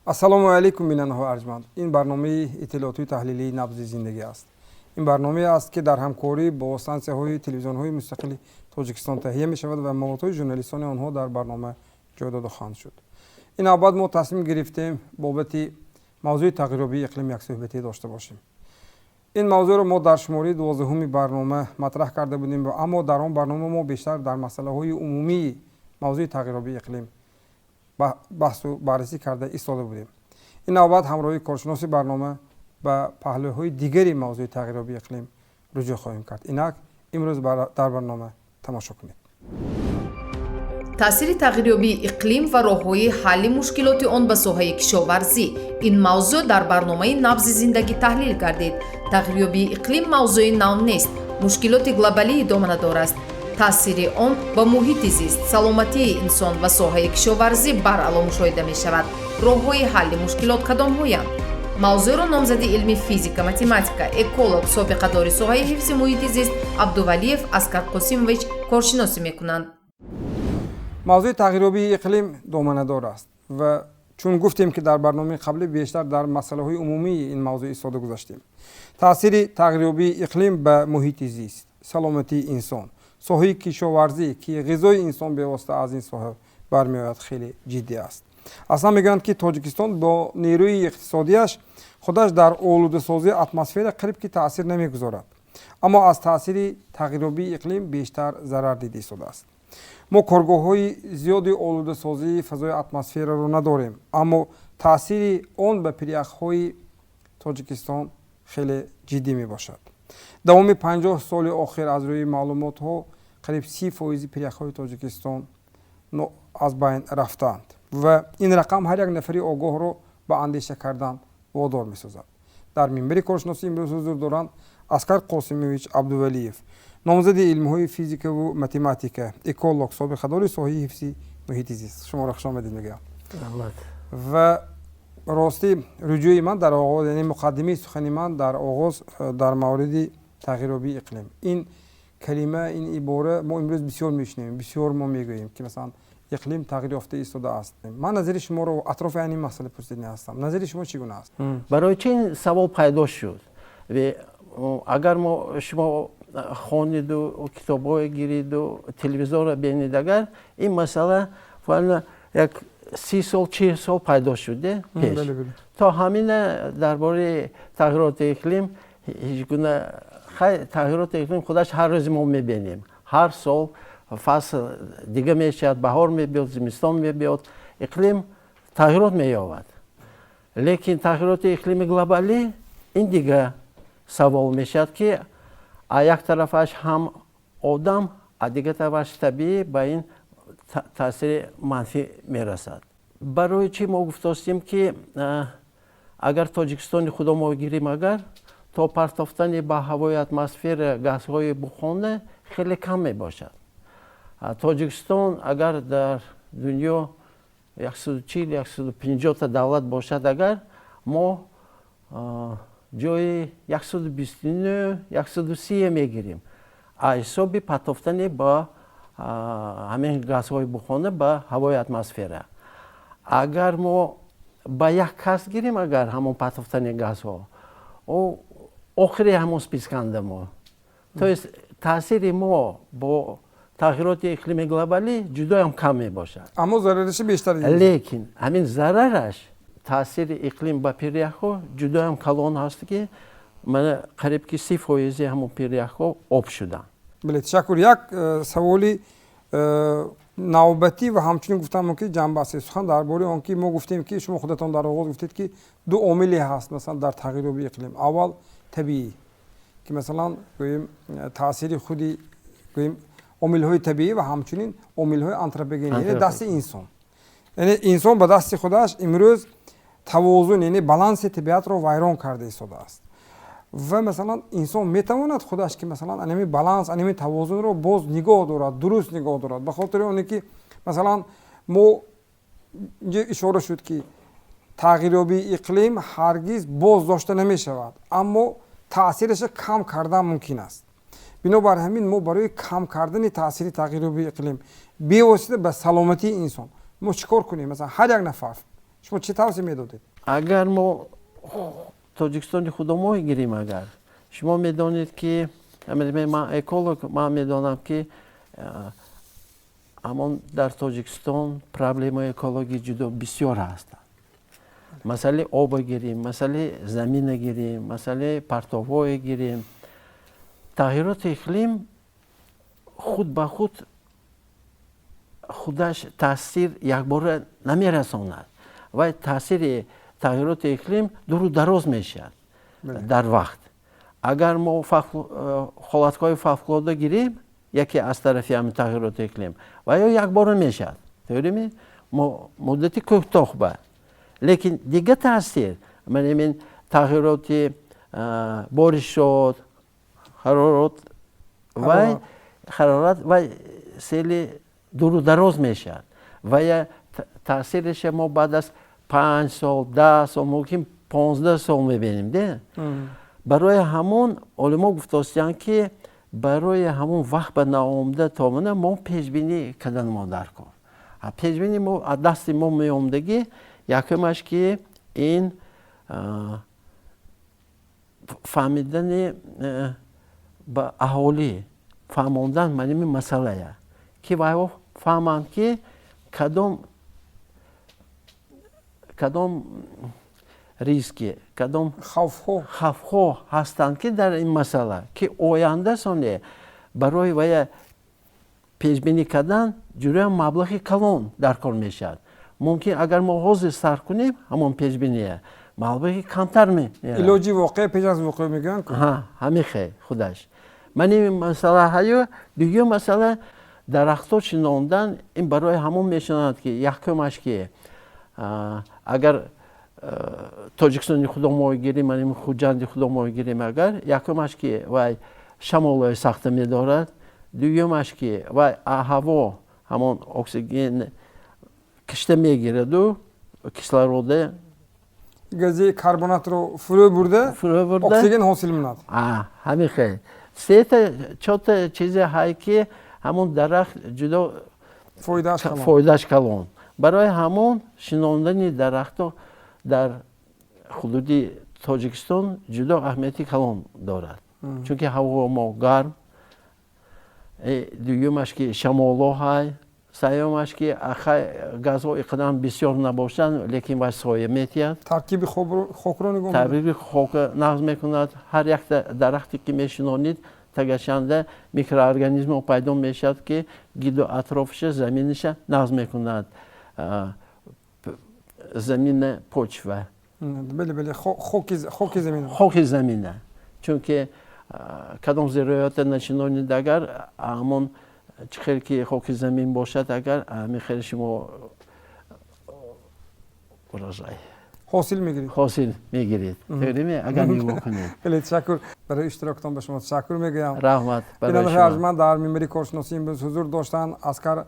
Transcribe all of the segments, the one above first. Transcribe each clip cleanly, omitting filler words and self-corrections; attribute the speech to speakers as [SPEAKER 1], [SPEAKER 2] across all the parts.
[SPEAKER 1] Ассалому алайкум, бинандаҳои арҷманд! Ин барномаи иттилоотии таҳлилии «Набзи зиндагӣ» аст. Ин барномае аст, ки дар ҳамкорӣ бо стансияҳои телевизионҳои мустақили Тоҷикистон таҳия мешавад ва маводҳои журналистони онҳо дар барнома ҷой дода хоҳанд шуд. Ин навбат мо тасмим гирифтем бобати мавзӯи тағйирёбии иқлим як суҳбате дошта бошем. Ин мавзӯъро мо дар шумораи 12-уми барнома матраҳ карда будем, аммо дар он барнома мо бештар дар масъалаҳои умумии мавзӯи тағйирёбии иқлим баҳсу баррасӣ карда истода будем. Ин навбат ҳамроҳи коршиноси барнома ба паҳлӯҳои дигари мавзӯи тағйирёбии иқлим руҷӯъ хоҳем кард. Инак, имрӯз дар барнома тамошо кунед.
[SPEAKER 2] Таъсири тағйирёбии иқлим ва роҳҳои ҳалли мушкилоти он ба соҳаи кишоварзӣ. Ин мавзӯъ дар барномаи «Набзи зиндагӣ» таҳлил гардид. Тағйирёбии иқлим мавзӯи нав нест, мушкилоти глобалӣ доманадор аст. Таъсири он ба муҳити зист, саломатии инсон ва соҳаи кишоварзӣ баръало мушоҳида мешавад. Роҳҳои ҳалли мушкилот кадомҳоянд? Мавзӯъро номзади илми физика, математика, эколог, собиқадори соҳаи ҳифзи муҳити зист Абдувалиев Аскар Қосимович коршиносӣ мекунанд.
[SPEAKER 1] Мавзӯи тағйирёбии иқлим доманадор аст ва чун гуфтем, ки дар барномаи қаблӣ бештар дар масъалаҳои умумии ин мавзӯъ истода гузаштем. Таъсири тағйирёбии иқлим ба муҳити зист, саломатии инсон, соҳаи кишоварзӣ, ки ғизои инсон бевосита аз ин соҳа бармеояд, хеле ҷиддӣ аст. Аслан мегӯянд, ки Тоҷикистон бо нерӯи иқтисодиаш худаш дар олудасозии атмосфера қариб ки таъсир намегузорад, аммо аз таъсири тағйирёбии иқлим бештар зарар дида истодааст. Мо коргоҳҳои зиёди олудасозии фазои атмосфераро надорем, аммо таъсири он ба пиряхҳои Тоҷикистон хеле ҷиддӣ мебошад. Давоми 50 соли охир, аз рӯи маълумотҳо, қариб 30 фоизи пиряхҳои Тоҷикистон аз байн рафтаанд ва ин рақам ҳар як нафари огоҳро ба андеша кардан водор месозад. Дар минбари коршиносӣ имрӯз ҳузур доранд Аскар Қосимович Абдувалиев, номзади илмҳои физикаву математика, эколог, собиқадори соҳаи ҳифзи муҳити зист. Шуморо хушомадед мегӯям. Ва ростӣ, руҷӯи ман дар оғоз, яъне муқаддимаи сухани ман дар оғоз дар мавриди тағйирёбии иқлим. Ин калима, ин ибора мо имрӯз бисёр мешунавем, бисёр мо мегӯем, ки масалан иқлим тағйир ёфта истодааст. Ман назари шуморо атрофи ин масъала пурсидани ҳастам. Назари шумо чӣ гуна аст?
[SPEAKER 3] Барои чи ин савол пайдо шуд? Агар мо шумо хониду, китобҳое гириду, телевизорро бинед, агар ин масъала як 30 сол, 40 сол пайдо шуд пеш, то ҳамина дар бораи тағйироти иқлим ҳеҷ гуна. Тағйироти иқлим худаш ҳар рӯзи мо мебинем. Ҳар сол фасл дига мешавад, баҳор мебиёд, зимистон мебиёд, иқлим тағйирот меёбад. Лекин тағйироти иқлими глобалӣ, ин дига савол мешавад, ки а як тарафаш ҳам одам, а дигар тарафаш табиӣ ба ин таъсири манфӣ мерасад. Барои чӣ мо гуфтостем, ки агар Тоҷикистони худо мо гирем, агар то партофтани ба ҳавои атмосфера газҳои буғхона хеле кам мебошад. Тоҷикистон агар дар дунё 140, 150-та давлат бошад, агар мо ҷои 129, 130 мегирем а ҳисоби партофтани ба ҳамин газҳои буғхона ба ҳавои атмосфера. Агар мо ба як кас гирем, агар ҳамон партофтани газҳо, охири ҳамон списканда мо. То есть таъсири мо бо тағйироти иқлими глобалӣ ҷудоям кам мебошад.
[SPEAKER 1] Аммо зарараши бештар.
[SPEAKER 3] Лекин ҳамин зарараш, таъсири иқлим ба пиряхҳо ҷудоям калон ҳаст, ки мана қариб ки 30 фоизи ҳамон пиряхҳо об шуданд.
[SPEAKER 1] Бале, ташаккур. Як саволи навбатӣ ва ҳамчунин гуфтам мумкин ҷанбаи сухан дар бораи он ки мо гуфтем, ки шумо худатон дар оғоз гуфтед, ки ду омиле ҳаст, масалан, дар тағйирёбии иқлим. Аввал табиӣ, ки масалан гӯем таъсири худи гӯем омилҳои табиӣ ва ҳамчунин омилҳои антропогенӣ, яъне дасти инсон, яъне инсон ба дасти худаш имрӯз тавозун, яъне баланси табиатро вайрон карда истодааст. Ва масалан инсон метавонад худаш ки масалан анами баланс, анами тавозунро боз нигоҳ дорад, дуруст нигоҳ дорад, ба хотири оне ки масалан мо инҷо ишора шуд, ки тағйирёбии иқлим ҳаргиз боз дошта намешавад, аммо таъсираша кам кардан мумкин аст. Бинобар ҳамин мо барои кам кардани таъсири тағйирёбии иқлим бевосита ба саломатии инсон мо чӣ кор кунем? Масалан, ҳар як нафар Шумо чӣ тавсия медодед?
[SPEAKER 3] Агар мо Тоҷикистони худомо гирем, агар шумо медонед, ки ман эколог, ман медонам, ки ҳамон дар Тоҷикистон проблемаи экологӣ ҷудо бисёр ҳастанд. Масъалаи оба гирем, масъалаи замина гирем, масъалаи партовҳое гирем. Тағйироти иқлим худ ба худ худаш таъсир якбора намерасонад. Вай таъсири тағйироти иқлим дуру дароз мешавад дар вақт. Агар мо ҳолатҳои фавқулода гирем, яке аз тарафи ҳамин тағйироти иқлим, ва ё якбора мешавад, тоърими муддати кӯтоҳ ба. Лекин дига таъсир, ман тағйироти боришот, ҳарорат, вай ҳарорат, вай сели дуру дароз мешавад ва я таъсиреша мо баъд аз 5 сол, 10 сол, мумкин 15 сол мебинем де. Барои ҳамон олимо гуфтостиянд, ки барои ҳамон вақт ба наомда то мана мо пешбинӣ кардан дар кор. Пешбинӣ мо аз дасти мо меомдагӣ, якумаш, ки ин фаҳмидани ба аҳолӣ, фаҳмондан маними масъалая, ки вайҳо фаҳманд, ки кадом риски, кадом хавфҳо ҳастанд, ки дар ин масъала, ки оянда соне барои вая пешбинӣ кардан ҷудоям маблағи калон дар кор мешавад. Мумкин, агар мо ҳозир сар кунем ҳамон пешбиния, маблағи камтар.
[SPEAKER 1] Илоҷи воқеа пеш аз воқеа мегӯянд.
[SPEAKER 3] Ҳамин хел худаш ман ин масъала ҳаю. Дуюм масъала, дарахтҳо шинондан. Ин барои ҳамон мешинонад, ки якумаш, ки агар Тоҷикистони худомо гирем, маним Хуҷанди худомо гирем, агар якумаш, ки вай шамолҳои сахта медорад, дуюмаш, ки вай ҳаво ҳамон оксиген кишта мегираду кислороде.
[SPEAKER 1] Гази карбонатро фурӯ бурда, оксиген ҳосил менад.
[SPEAKER 3] Ҳамин хел сета чорта чизе ҳай, ки ҳамон дарахт ҷудо фоидааш калон. Барои ҳамон шинондани дарахтҳо дар ҳудуди Тоҷикистон ҷудо аҳамияти калон дорад, чунки ҳаво мо гарм, дуюмаш, ки шамоло ҳай, сеюмаш, ки газҳо иқадар бисёр набошанд, лекин вай соя метиҳад.
[SPEAKER 1] Таркиби хокро нигоҳ.
[SPEAKER 3] Таркиби хока нағз мекунад. Ҳар якта дарахте ки мешинонид, тагашанда микроорганизмҳо пайдо мешавад, ки гиду атрофиша, заминиша нағз мекунад, замина, почва.
[SPEAKER 1] Бале, хоки замина.
[SPEAKER 3] Хоки замина, чунки кадом зироата нашинонид, агар ҳамон чӣ хел ки хоки замин бошад, агар ҳамин хел шумо урожай
[SPEAKER 1] ҳосил мегиред.
[SPEAKER 3] Ҳосил мегиред, агар нигоҳ кунед.
[SPEAKER 1] Хеле ташаккур, барои иштироктон ба шумо ташаккур мегӯям.
[SPEAKER 3] Раҳмат.
[SPEAKER 1] Бинандагони арҷманд, дар минбари коршиносӣ имрӯз ҳузур доштанд Аскар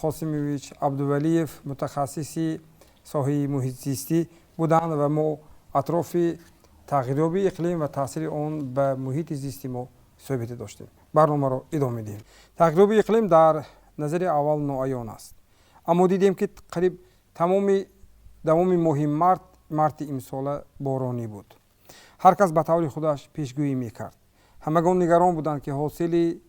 [SPEAKER 1] Қосимович Абдувалиев, мутахассиси соҳаи муҳитзистӣ буданд ва мо атрофи тағйирёбии иқлим ва таъсири он ба муҳити зисти мо суҳбате доштем. Барномаро идома медиҳем. Тағйирёбии иқлим дар назари аввал ноаён аст, аммо дидем, ки қариб тамоми давоми моҳи март, марти имсола боронӣ буд. Ҳар кас ба таври худаш пешгӯӣ мекард. Ҳамагон нигарон буданд, ки ҳосили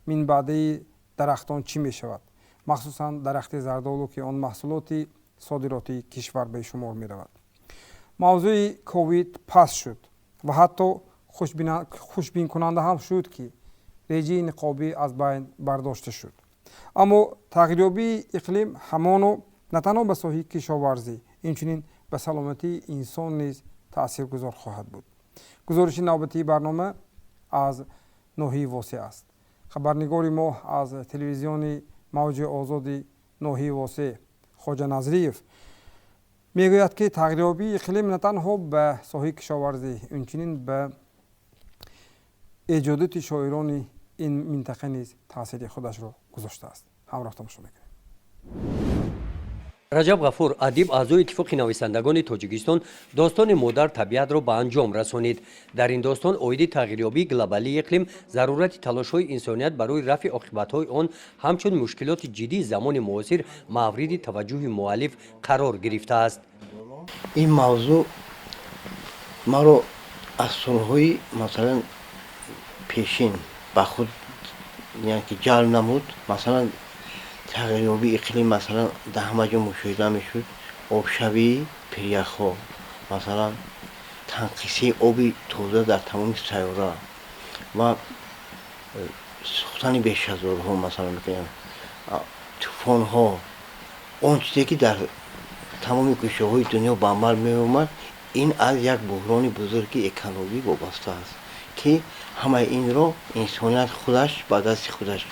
[SPEAKER 1] минбаъдаи дарахтон чӣ мешавад, махсусан дарахти зардолу, ки он маҳсулоти содиротии кишвар ба шумор меравад. Мавзӯи ковид паст шуд ва ҳатто хушбинкунанда ҳам шуд, ки реҷаи ниқобӣ аз байн бардошта шуд. Аммо тағйирёбии иқлим ҳамоно на танҳо ба соҳаи кишоварзӣ, инчунин ба саломатии инсон низ таъсиргузор хоҳад буд. Гузориши навбатии барнома аз ноҳияи Восеъ аст. Хабарнигори мо аз телевизиони Мавҷи Озоди ноҳияи Восеъ Хоҷа Назриев мегӯяд, ки тағйирёбии иқлим на танҳо ба соҳаи кишоварзӣ, инчунин ба эҷодоти шоирони ин минтақа низ таъсири худашро гузоштааст. Ҳамроҳ тамошо мекунем.
[SPEAKER 4] Раҷаб Ғафур, адиб, аъзои Иттифоқи нависандагони Тоҷикистон, достони «Модар табиатро» ба анҷом расонид. Дар ин достон оиди тағйирёбии глобалии иқлим, зарурати талошҳои инсоният барои рафъи оқибатҳои он ҳамчун мушкилоти ҷиддии замони муосир мавриди таваҷҷӯҳи муаллиф қарор гирифтааст.
[SPEAKER 5] Ин мавзӯъ маро аз солҳои, масалан, пешин ба худ ки ҷалб намуд. Масалан, тағйирёбии иқлим, масалан, дар ҳама ҷо мушоҳида мешуд: обшавии пиряхҳо, масалан, танқисии оби тоза дар тамоми сайёра ва сӯхтани бешазорҳо, масалан, мегӯям, тӯфонҳо, он чизе ки дар тамоми гӯшаҳои дунё ба амал меомад. Ин аз як буҳрони бузурги экологӣ вобаста аст, ки ҳамаи инро инсоният худаш ба дасти худаш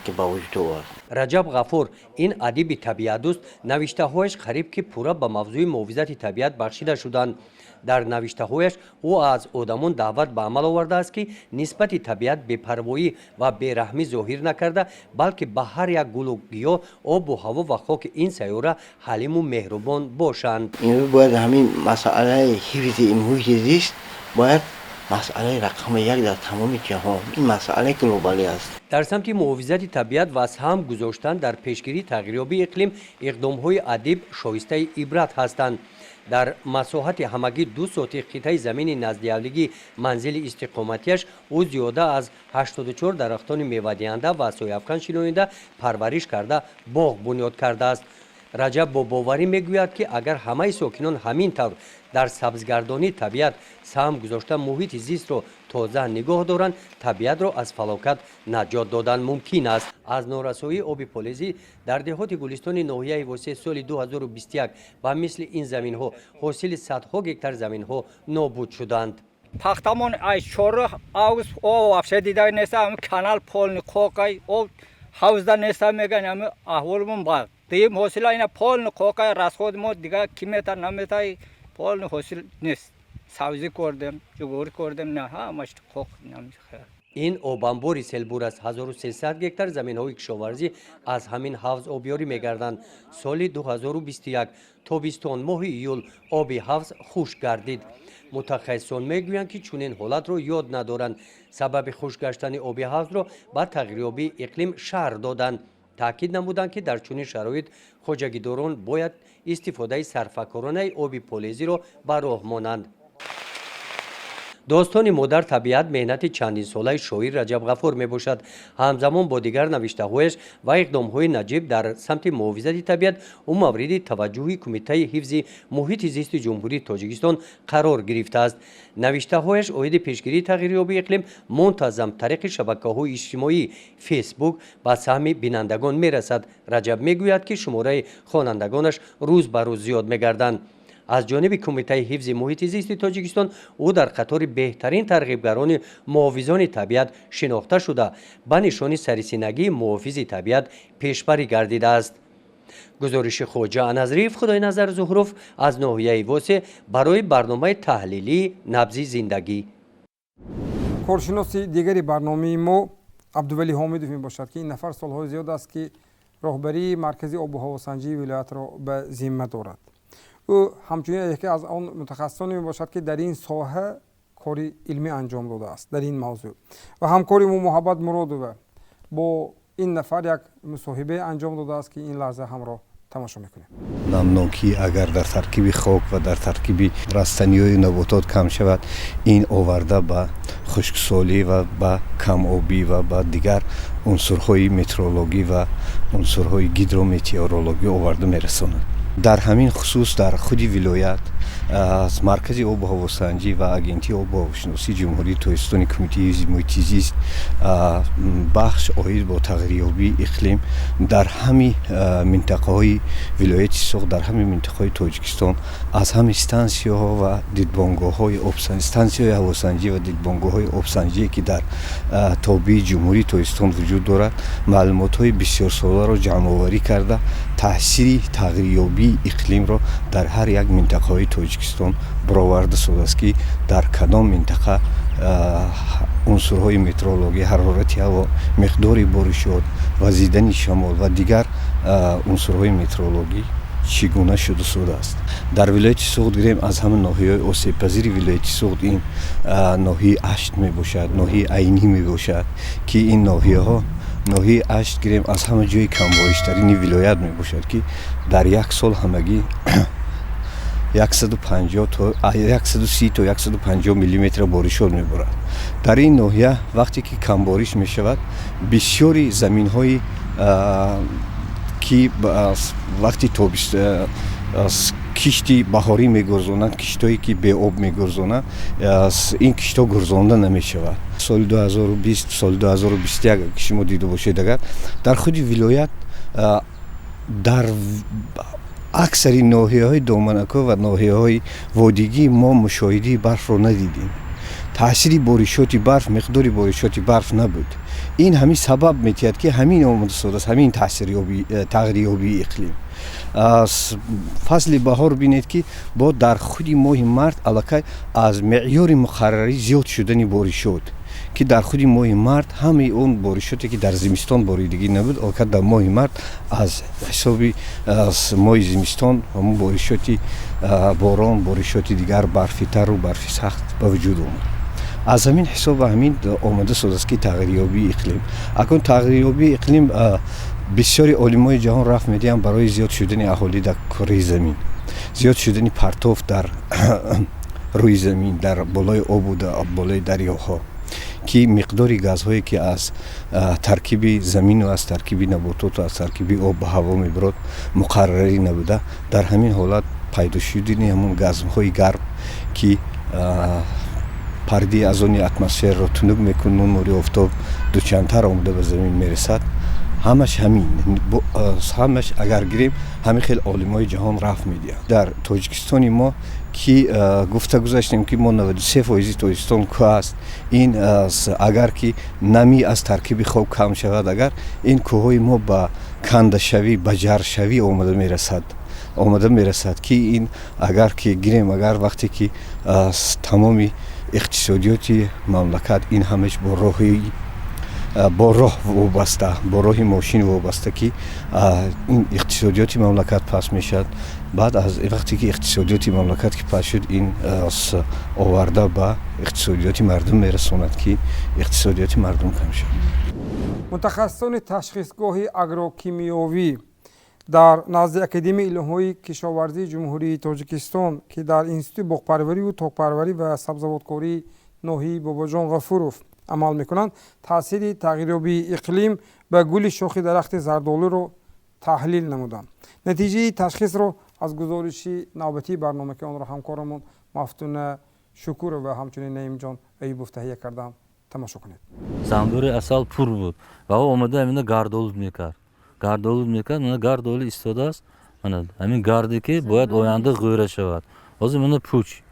[SPEAKER 5] ки ба вуҷуд овард.
[SPEAKER 4] Раҷаб Ғафур, ин адиби табиатдӯст, навиштаҳояш қариб ки пурра ба мавзӯи муҳофизати табиат бахшида шуданд. Дар навиштаҳояш ӯ аз одамон даъват ба амал овардааст, ки нисбати табиат бепарвоӣ ва бераҳмӣ зоҳир накарда, балки ба ҳар як гулу гиёҳ, обу ҳаво ва хоки ин сайёра ҳалиму меҳрубон бошанд.
[SPEAKER 5] Имрӯз бояд ҳамин масъалаи ҳифзи муҳити зист бояд масъалаи рақами як дар тамоми ҷаҳон, ин масъалаи глобалӣ аст.
[SPEAKER 4] Дар самти муҳофизати табиат ва саҳм гузоштан дар пешгирии тағйирёбии иқлим иқдомҳои адиб шоистаи ибрат ҳастанд. Дар масоҳати ҳамагӣ 2 сотих қитъаи замини наздиҳавлигии манзили истиқоматиаш ӯ зиёда аз 84 дарахтони мевадиҳанда ва сояафкан шинонида, парвариш карда, боғ бунёд кардааст. Раҷаб бо боварӣ мегӯяд, ки агар ҳамаи сокинон ҳамин тавр дар сабзгардонии табиат саҳм гузошта, муҳити зистро тоза нигоҳ доранд, табиатро аз фалокат наҷот додан мумкин аст. Аз норасоии оби полезӣ дар деҳоти Гулистони ноҳияи Восе соли 2021 ба мисли ин заминҳо ҳосили садҳо гектар заминҳо нобуд шуданд.
[SPEAKER 6] Пахтамон ай 4 август об вообще дида неста. Канал полный қоқай, об ҳавзда неста меган. Ами аҳволмон бад. Дуюм ҳосила ина полный қоқай, расход мо дига ки мета намета, полный ҳосил нест. Сабзӣ кордем, ҷуворӣ кордем, на ҳамаш қоқ.
[SPEAKER 4] Ин обанбори селбур аст. 1300 гектар заминҳои кишоварзӣ аз ҳамин ҳавз обёрӣ мегарданд. Соли 2021 тобистон, моҳи июл, оби ҳавз хушк гардид. Мутахассисон мегӯянд, ки чунин ҳолатро ёд надоранд. Сабаби хушк гаштани оби ҳавзро ба тағйирёбии иқлим шарҳ доданд. Таъкид намуданд, ки дар чунин шароит хоҷагидорон бояд истифодаи сарфакоронаи оби полезиро ба роҳ монанд. Достони «Модар табиат» меҳнати чандинсолаи шоир Раҷаб Ғафур мебошад. Ҳамзамон бо дигар навиштаҳояш ва иқдомҳои наҷиб дар самти муҳофизати табиат ӯ мавриди таваҷҷӯҳи Кумитаи ҳифзи муҳити зисти Ҷумҳурии Тоҷикистон қарор гирифтааст. Навиштаҳояш оиди пешгирии тағйирёбии иқлим мунтазам тариқи шабакаҳои иҷтимоӣ, Фейсбук ба саҳми бинандагон мерасад. Раҷаб мегӯяд, ки шумораи хонандагонаш рӯз ба рӯз зиёд мегарданд. Аз ҷониби Кумитаи ҳифзи муҳити зисти Тоҷикистон ӯ дар қатори беҳтарин тарғибгарони муҳофизони табиат шинохта шуда, ба нишони сарисинагии муҳофизи табиат пешбарӣ гардидааст. Гузориши Хоҷа Аназриев, Худойназар Зуҳуров аз ноҳияи Восе барои барномаи таҳлилии «Набзи зиндагӣ».
[SPEAKER 1] Коршиноси дигари барномаи мо Абдувалӣ Ҳомидов мебошад, ки ин нафар солҳои зиёд аст, ки роҳбарии Маркази обу ҳавосанҷии вилоятро ба зимма дорад. Ӯ ҳамчунин яке аз он мутахассисоне мебошад, ки дар ин соҳа кори илмӣ анҷом додааст дар ин мавзӯъ. Ва ҳамкори мо Муҳаббат Муродова бо ин нафар як мусоҳибае анҷом додааст, ки ин лаҳза ҳамроҳ тамошо мекунем.
[SPEAKER 7] Намнокӣ агар дар таркиби хок ва дар таркиби растаниҳои наботот кам шавад, ин оварда ба хушксолӣ ва ба камобӣ ва ба дигар унсурҳои метеорологӣ ва унсурҳои гидрометеорологӣ оварда мерасонад. Дар ҳамин хусус дар худи вилоят аз Маркази обу ҳавосанҷӣ ва Агентии обу ҳавошиносии Ҷумҳурии Тоҷикистони Кумитаи ҳифзи муҳити зист бахш оид бо тағйирёбии иқлим дар ҳами минтақаҳои вилояти Суғд, дар ҳами минтақаҳои Тоҷикистон аз ҳами стансияҳо ва дидбонгоҳҳои стансияҳои ҳавосанҷӣ ва дидбонгоҳҳои обсанҷие, ки дар тобеи Ҷумҳурии Тоҷикистон вуҷуд дорад, маълумотҳои бисёрсоларо ҷамъоварӣ карда, таъсири тағйирёбии иқлимро дар ҳар як минтақаҳои Тоҷикистон бароварда шудааст, ки дар кадом минтақа унсурҳои метеорологӣ, ҳарорати ҳаво, миқдори боришот, вазидани шамол ва дигар унсурҳои метеорологӣ. Чӣ гуна шуда истодааст дар вилояти Суғд? Гирем, аз ҳама ноҳияҳои осебпазири вилояти Суғд ин ноҳияи Ашт мебошад, ноҳияи Айнӣ мебошад, ки ин ноҳияҳо, ноҳияи Ашт гирем, аз ҳама ҷои камбориштарини вилоят мебошад, ки дар як сол ҳамагӣ 150 то 130 то 150 миллиметр боришот меборад. Дар ин ноҳия вақте ки камбориш мешавад, бисёри заминҳои, ки вақти кишти баҳорӣ мегурзонанд, киштҳое ки беоб мегурзонанд, ин киштҳо гурзонда намешавад. Соли 2020, соли 2021 ки шумо дида бошед, агар дар худи вилоят, дар аксари ноҳияҳои доманакӯ ва ноҳияҳои водигӣ мо мушоҳидаи барфро надидем. Таъсири боришоти барф, миқдори боришоти барф набуд. Ин ҳамин сабаб метиҳад, ки ҳамин омадасодааст, ҳамин тағйирёбии иқлим. Фасли баҳор бинед, ки бо дар худи моҳи март аллакай аз меъёри муқаррарӣ зиёд шудани боришот, ки дар худи моҳи март ҳамаи он боришоте, ки дар зимистон боридагӣ набуд, аллакай дар моҳи март аз ҳисоби моҳи зимистон ҳамон боришоти борон, боришоти дигар барфи тару барфи сахт ба вуҷуд омад. Аз ҳамин ҳисоб ҳамин омада содааст, ки тағйирёбии иқлим. Акнун тағйирёбии иқлим бисёри олимои ҷаҳон рафт медиҳанд барои зиёд шудани аҳолӣ дар кураи замин, зиёд шудани партов дар рӯи замин, дар болои обу болои дарёҳо, ки миқдори газҳое, ки аз таркиби замину аз таркиби набототу аз таркиби об ба ҳаво мебурод, муқаррарӣ набуда. Дар ҳамин ҳолат пайдо шудани ҳамон газҳои гарм, ки пардаи озони атмосфераро тунук мекунад, нури офтоб дучандтар омада ба замин мерасад. Ҳамаш ҳамин, ҳамаш агар гирем, ҳамин хел олимои ҷаҳон рафт медиҳанд. Дар Тоҷикистони мо, ки гуфта гузаштем, ки мо 93 фоизи Тоҷикистон кӯҳ аст, ин агар ки намӣ аз таркиби хок кам шавад, агар ин кӯҳҳои мо ба кандашавӣ, ба ҷаршавӣ омада мерасад, ки ин агар ки гирем, агар вақте ки тамоми иқтисодиёти мамлакат ин ҳамаш бо роҳ вобаста, бо роҳи мошин вобаста, ки ин иқтисодиёти мамлакат паст мешавад. Баъд аз вақте ки иқтисодиёти мамлакат ки паст шуд, ин оварда ба иқтисодиёти мардум мерасонад, ки иқтисодиёти мардум кам шавад.
[SPEAKER 1] Мутахассисони ташхисгоҳи агрокимиёвӣ дар назди Академияи илмҳои кишоварзии Ҷумҳурии Тоҷикистон, ки дар Институти боғпарвариву токпарварӣ ва сабзавоткории ноҳияи Бобоҷон Ғафуров амал мекунанд, таъсири тағйирёбии иқлим ба гули шохи дарахти зардолуро таҳлил намуданд. Натиҷаи ташхисро аз гузориши навбатии барнома, ки онро ҳамкорамон Мафтуна Шукурова ва ҳамчунин Наимҷон Аюбов таҳия карданд, тамошо кунед.
[SPEAKER 8] Замбури асал пур буд ва ӯ омада ҳамина гардолуд мекард, гардолуд мекард. Мана, гардоли истодааст. Мана ҳамин гарде, ки бояд оянда ғӯра шавад, ҳозир мана пуч.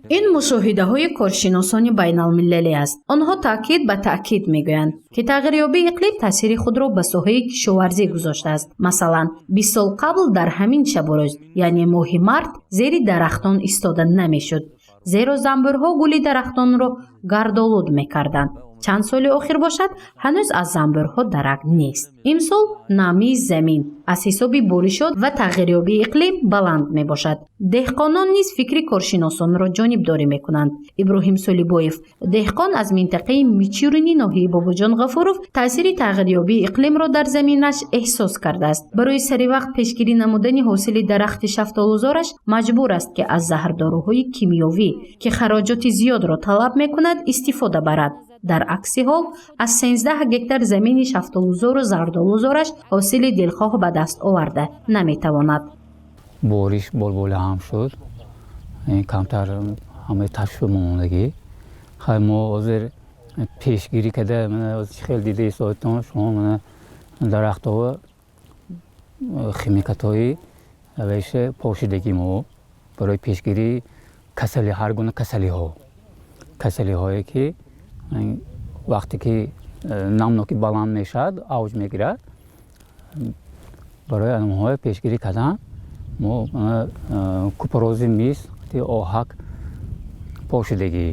[SPEAKER 9] Ин мушоҳидаҳои коршиносони байналмилалӣ аст. Онҳо таъкид ба таъкид мегӯянд, ки тағйирёбии иқлим таъсири худро ба соҳаи кишоварзӣ гузоштааст. Масалан, 20 сол қабл дар ҳамин шабу рӯз, яъне моҳи март, зери дарахтон истода намешуд, зеро замбурҳо гули дарахтонро гардолуд мекарданд. Чанд соли охир бошад, ҳанӯз аз замбурҳо дарак нест. Имсол намии замин аз ҳисоби боришот ва тағйирёбии иқлим баланд мебошад. Деҳқонон низ фикри коршиносонро ҷонибдорӣ мекунанд. Иброҳим Солибоев, деҳқон аз минтақаи Мичурини ноҳияи Бобоҷон Ғафуров, таъсири тағйирёбии иқлимро дар заминаш эҳсос кардааст. Барои саривақт пешгирӣ намудани ҳосили дарахти шафтолузораш маҷбур аст, ки аз заҳрдоруҳои кимиёвӣ, ки хароҷоти зиёдро талаб мекунад, истифода барад. Дар акси ҳол аз 13 гектар замини шафтолузору зардолузораш ҳосили дилхоҳ ба даст оварда наметавонад.
[SPEAKER 10] Бориш болбола ҳам шуд, камтар ҳамаи ташвиқ мондагӣ. Хай, мо ҳозир пешгирӣ карда, хел дида истодатон шумо, мана дарахтҳо химикатҳои вайше пошидагӣ мо барои пешгирии касали, ҳар гуна касалиҳо, касалиҳое ки вақте ки намнокӣ баланд мешавад, авҷ мегирад, барои онҳо пешгирӣ кардан мо купороси мис, оҳак пошидагӣ.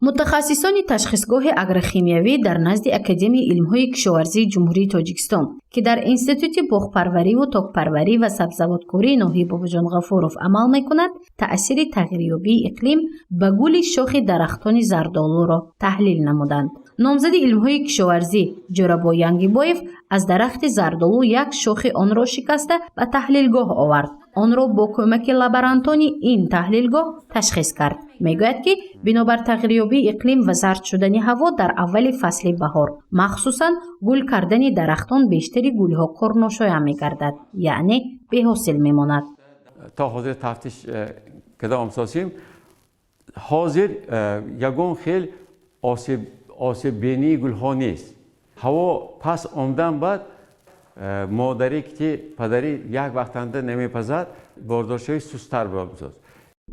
[SPEAKER 9] Мутахассисони ташхисгоҳи агрохимиявӣ дар назди Академияи илмҳои кишоварзии Ҷумҳурии Тоҷикистон, Ки дар Институти боғпарвариву токпарварӣ ва сабзавоткории ноҳияи Бобоҷон Ғафуров амал мекунад, таъсири тағйирёбии иқлим ба гули шохи дарахтони зардолуро таҳлил намуданд. Номзади илмҳои кишоварзӣ Ҷӯрабой Янгибоев аз дарахти зардолу як шохи онро шикаста ба таҳлилгоҳ овард. Онро бо кӯмаки лаборантони ин таҳлилгоҳ ташхис кард. Мегӯяд, ки бинобар тағйирёбии иқлим ва сард шудани ҳаво дар аввали фасли баҳор, махсусан гул кардани дарахтон, бештари гулҳо корношоям мегардад, яъне беҳосил мемонад.
[SPEAKER 11] То ҳозир тафтиш карда омсосем, ҳозир ягон хел осеббинии гулҳо нест. Ҳаво пас омадан баъд модарӣ ки падарӣ як вақтанда намепазад, бордоршавӣ сусттар месозад.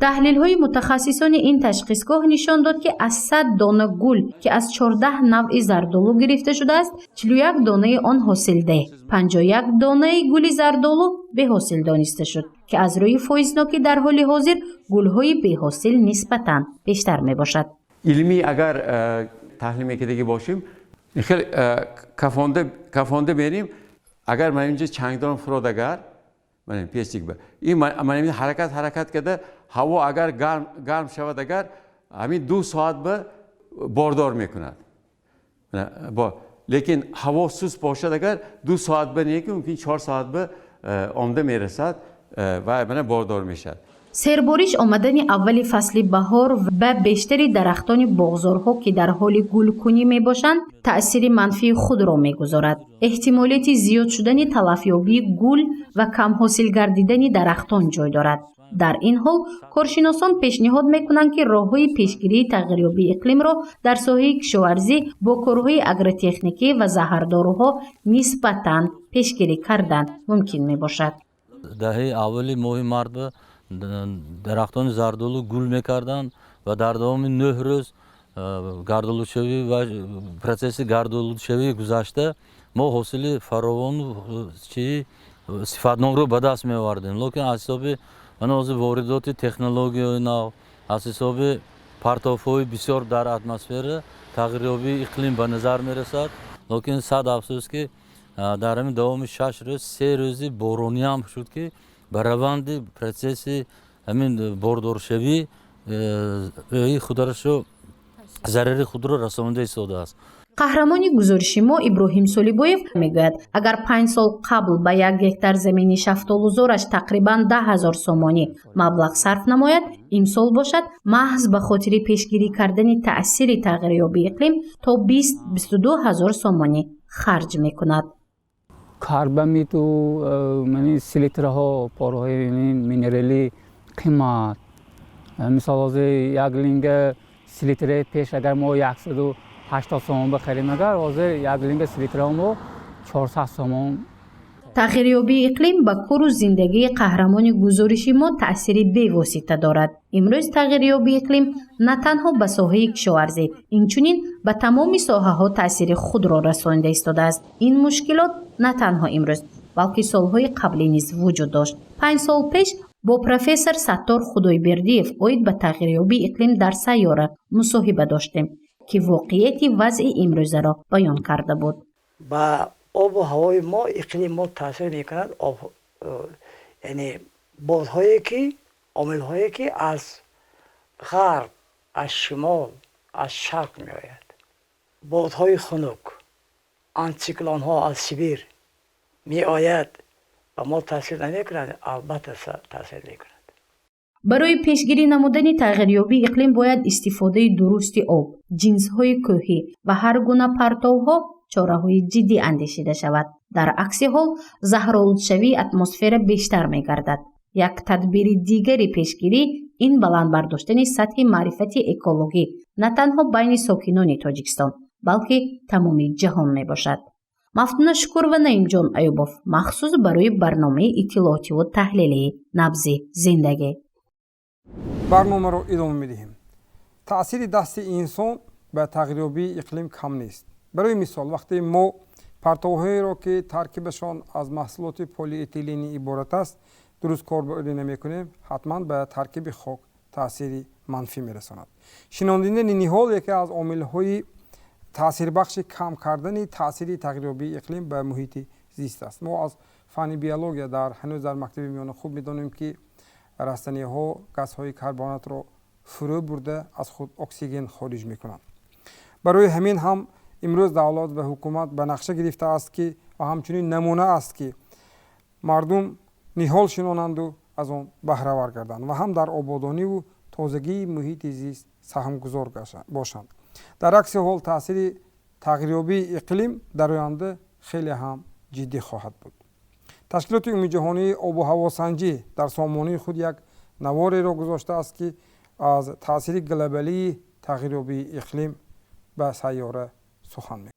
[SPEAKER 9] Таҳлилҳои мутахассисони ин ташхисгоҳ нишон дод, ки аз 100 дона гул, ки аз 14 навъи зардолу гирифта шудааст, 41 донаи он ҳосилдеҳ, 51 донаи гули зардолу беҳосил дониста шуд, ки аз рӯи фоизнокӣ дар ҳоли ҳозир гулҳои беҳосил нисбатан бештар мебошад.
[SPEAKER 11] Илмӣ агар таҳлил мекардагӣ бошем, хеле кафонда мерим. Агар ман инҷа чангдон фурод, агар пестик ин ман ҳаракат карда, ҳаво агар гарм шавад, агар ҳамин 2 соат ба бордор мекунад, лекин ҳаво суст бошад, агар 2 соат ба не, ки мумкин 4 соат ба омда мерасад ва мана бордор мешавад.
[SPEAKER 9] Сербориш омадани аввали фасли баҳор ба бештари дарахтони боғзорҳо, ки дар ҳоли гулкунӣ мебошанд, таъсири манфии худро мегузорад. Эҳтимолияти зиёд шудани талафёбии гул ва камҳосил гардидани дарахтон ҷой дорад. Дар ин ҳол коршиносон пешниҳод мекунанд, ки роҳҳои пешгирии тағйирёбии иқлимро дар соҳаи кишоварзӣ бо корҳои агротехникӣ ва заҳрдоруҳо нисбатан пешгирӣ кардан мумкин мебошад.
[SPEAKER 8] Даҳаи аввали моҳи март ба дарахтони зардолу гул мекарданд ва дар давоми 9 рӯз гардолудшавӣ ва процесси гардолудшавӣ гузашта, мо ҳосили фаровону чи сифатнокро ба даст меовардем. Лекин аз ҳисоби мана ҳозир воридоти технологияи нав, аз ҳисоби партовҳои бисёр дар атмосфера тағйирёбии иқлим ба назар мерасад. Лекин сад афсӯс, ки дар ҳамин давоми 6 рӯз 3 рӯзи борониам шуд, ки ба раванди процесси ҳамин бордоршавӣ хударашо зарари худро расонида истодааст.
[SPEAKER 9] Қаҳрамони гузориши мо Иброҳим Солибоев мегӯяд, агар 5 сол қабл ба 1 гектар замини шафтолузораш тақрибан 10 000 сомонӣ маблағ сарф намояд, имсол бошад, маҳз ба хотири пешгирӣ кардани таъсири тағйирёбии иқлим то 20-22 ҳазор сомонӣ харҷ мекунад.
[SPEAKER 10] Карбамиду селитраҳо, порҳои минералӣ қимат. Мисол, ҳозир як линга селитраи пеш агар мо 180 сомон бихарем, агар ҳозир як линга селитраҳо мо 400 сомон.
[SPEAKER 9] Тағйирёбии иқлим ба кору зиндагии қаҳрамони гузориши мо таъсири бевосита дорад. Имрӯз тағйирёбии иқлим на танҳо ба соҳаи кишоварзӣ, инчунин ба тамоми соҳаҳо таъсири худро расонида истодааст. Ин мушкилот на танҳо имрӯз, балки солҳои қаблӣ низ вуҷуд дошт. 5 сол пеш бо профессор Саттор Худойбердиев оид ба тағйирёбии иқлим дар сайёра мусоҳиба доштем, ки воқеияти вазъи имрӯзаро баён карда буд.
[SPEAKER 12] Ба обу ҳавои мо, иқлими мо таъсир мекунад, яъне бодҳое ки, омилҳое ки аз ғарб, аз шимол, аз шарқ меояд, бодҳои хунук, антициклонҳо аз Сибир меояд, ба мо таъсир намекунад? Албатта, таъсир мекунад.
[SPEAKER 9] Барои пешгирӣ намудани тағйирёбии иқлим бояд истифодаи дурусти об, ҷинсҳои кӯҳӣ ва ҳар гуна партовҳо чораҳои ҷиддӣ андешида шавад. Дар акси ҳол заҳролудшавии атмосфера бештар мегардад. Як тадбири дигари пешгирӣ ин баланд бардоштани сатҳи маърифати экологӣ на танҳо байни сокинони Тоҷикистон, балки тамоми ҷаҳон мебошад. Мафтуна Шукур ва Наимҷон Аюбов, махсус барои барномаи иттилоотиву таҳлилии «Набзи зиндагӣ».
[SPEAKER 1] Барномаро идома медиҳем. Таъсири дасти инсон ба тағйирёбии иқлим кам нест. Барои мисол, вақте мо партовҳоеро, ки таркибашон аз маҳсулоти полиэтиленӣ иборат аст, дуруст корбарӣ намекунем, ҳатман ба таркиби хок таъсири манфӣ мерасонад. Шинондидани ниҳол яке аз омилҳои таъсирбахши кам кардани таъсири тағйирёбии иқлим ба муҳити зист аст. Мо аз фанни биология дар ҳанӯз дар мактаби миёна хуб медонем, ки растаниҳо газҳои карбонатро фурӯ бурда аз худ оксиген хориҷ мекунанд. Барои ҳамин ҳам имрӯз давлат ва ҳукумат ба нақша гирифтааст, ки ва ҳамчунин намуна аст, ки мардум ниҳол шинонанду аз он баҳравар гарданд ва ҳам дар ободониву тозагии муҳити зист саҳмгузор бошанд. Дар акси ҳол таъсири тағйирёбии иқлим дар оянда хеле ҳам ҷиддӣ хоҳад буд. Ташкилоти умумиҷаҳонии обу ҳавосанҷӣ дар сомонаи худ як навореро гузоштааст, ки аз таъсири глобалии тағйирёбии иқлим ба сайёра сухан мекунад.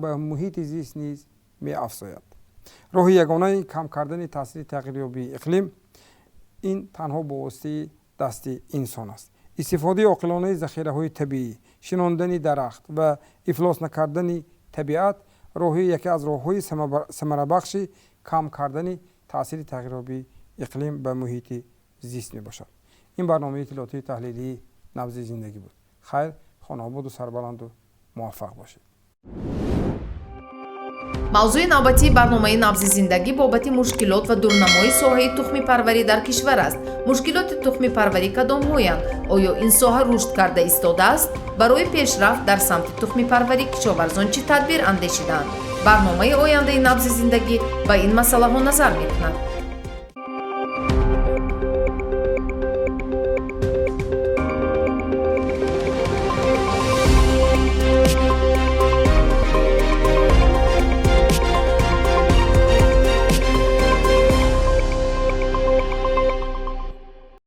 [SPEAKER 1] Ба муҳити зист низ меафзояд. Роҳи ягонаи кам кардани таъсири тағйирёбии иқлим ин танҳо бо воситаи дасти инсон аст. Истифодаи оқилонаи захираҳои табиӣ, шинондани дарахт ва ифлос накардани табиат роҳи яке аз роҳҳои самарабахши кам кардани таъсири тағйирёбии иқлим ба муҳити зист мебошад. Ин барномаи иттилоотии таҳлилии Набзи зиндагӣ буд. Хайр, хонаободу сарбаланду муваффақ бошед.
[SPEAKER 2] Мавзӯи навбатии барномаи Набзи зиндагӣ бобати мушкилот ва дурнамои соҳаи тухмипарварӣ дар кишвар аст. Мушкилоти тухмипарварӣ кадомҳоянд? Оё ин соҳа рушд карда истодааст? Барои пешрафт дар самти тухмипарварӣ кишоварзон чӣ тадбир андешидаанд? Барномаи ояндаи Набзи зиндагӣ ба ин масъалаҳо назар мекунад.